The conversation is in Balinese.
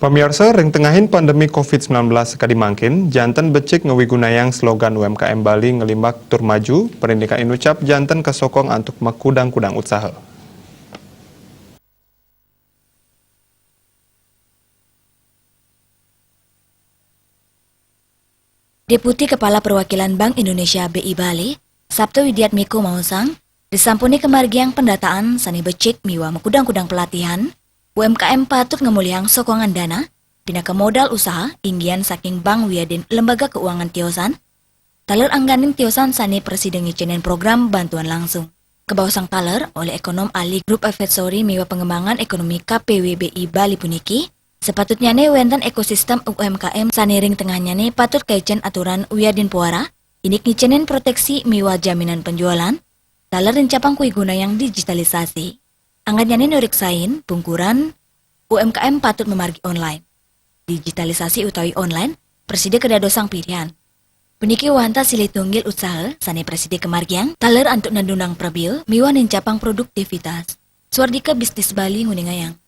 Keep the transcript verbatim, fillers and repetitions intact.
Pamiarsa, ring tengahin pandemi covid sembilan belas sakadi mangkin, janten becik ngawigunayang slogan U M K M Bali ngelimbak tur maju, parindikan inucap janten kasokong antuk makudang-kudang utsaha. Deputi Kepala Perwakilan Bank Indonesia B I Bali, Sabto Widiatmiko maosang, disampune kamargiang pendataan sane becik miwah makudang-kudang pelatihan, U M K M patut ngamolihang sokongan dana, pinaka modal usaha, inggihan saking bank wiadin lembaga keuangan tiosan, taler angganing tiosan sane prasida ngicenin program bantuan langsung. Kabaosang taler olih ekonom ahli Group Advisory miwah Pengembangan Ekonomi K P W B I Bali puniki, sapatutnyane wenten ekosistem U M K M sane ring tengahnnyane patut kaicen aturan wiadin poara, indik ngicenin proteksi miwah jaminan penjualan, taler nincapang kawigunayang digitalisasi. Anggannyane nureksain, pungkuran, U M K M patut mamargi online. Digitalisasi utawi online, prasida kadadosang pilihan. Puniki wantah silih tunggil utsaha sane prasida kamargiang, taler antuk nandunang prabea miwah nincapang produktivitas. Swardika Bisnis Bali nguningayang.